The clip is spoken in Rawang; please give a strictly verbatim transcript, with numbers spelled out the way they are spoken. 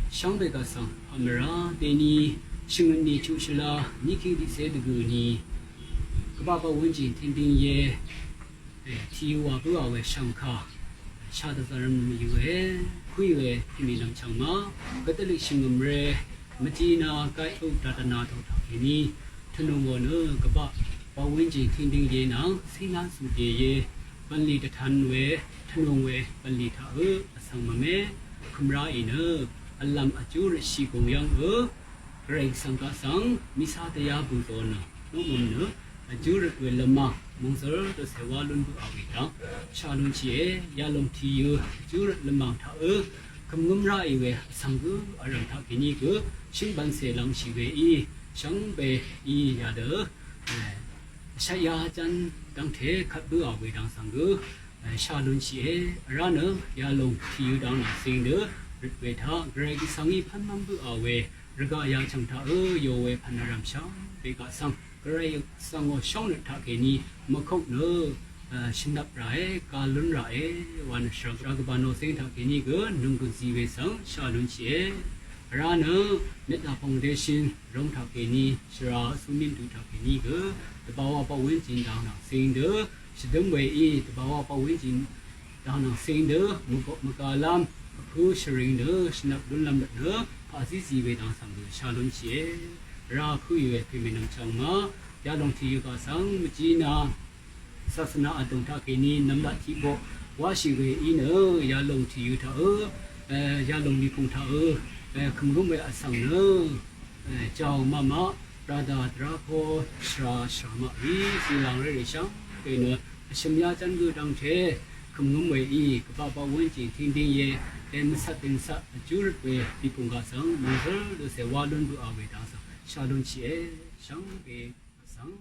Shvngbe gvsvng pvmvrá deni shvngøt ni chuq shvla niki tiqsé dvgø ni gvbaq baq wønjì tinding ye tiwa bøa we shvngka sha dvzarvm mvyø we kuí we timi nvmchvng ma gvdvlik shvngøm re mvtina gaiq uq dvdvna dvtaq keni tvnung wò nø gvbaq baq wønjì tinding ye nvng singlan sudie ye bvnli dvtan we tvnung we bvnli taq ø vsvng mvme kømra í nø vlvm vjú røtshì gùng yv́ng ø gvray svng gaq svng misa dvya bø dø nø noqmøm nø vjú røt we lvmvng mungzvr dø sewa lún bø a we dvng sha lúnshì e. Yalòng tìyø vjú røt lvmvng taq ø kømngǿm rá í we vsvng gø vrv̀m taq kèní gø shø̀ngbv̀n cè lv́ngshì we í shvngbe í yadø vshvt ya ján dvngte kvt bø a we dvng svng gø sha lúnshì e. Vrá nø yalòng tìyø dvng nvng cing dø røt we taq gvray gvsvng í pv́nmv́m bø a we rvgaq yachv̀ng taq ø yo we pv̀n vrv̀m shvngbe gaq svng gvray svng o shóngnøt taq kèní mvkok nø shvnvp ràe ga lún ràe wa nø shvra gvbà nò cing taq kèní gø nung gø zi we svng sha lúnshì e. Vrá nø Metta Foundation rong taq kèní shvra vsúmín du taq kèní gø dvbàwa baq wín jin dvng nvng cing dø shvdǿm we í dvbàwa baq wín jin dvng nvng cing dø mvgok mvgàlv́m vpǿ shvring dø shvnvp lúnlv́m rvt nø paqzí zi we dvng svng gø sha lúnshì e. Vrá vpǿ í we pèmè nvmchvng ma yalòng tìyø gaq svng mvjí na sasvna vdùng taq kèní nvmlat tiq boq wáshì we í nø yalòng tìyø taq ø yalòng mìpùng taq ø kømgǿm we vsvng nø jao mamaq brada drako shvra shvra maq rì zìlàng ré rì shvngbe nø vshø̀m yachv́n gø dvngte kømngǿm we í gvbaq baq wønjì tinding ye mvcat døngcat vjú røt we mìpùng gaq svng mungzv́r dø cè wa lún bø a we dvng svng sha lúnshì e. Shvngbe vsvng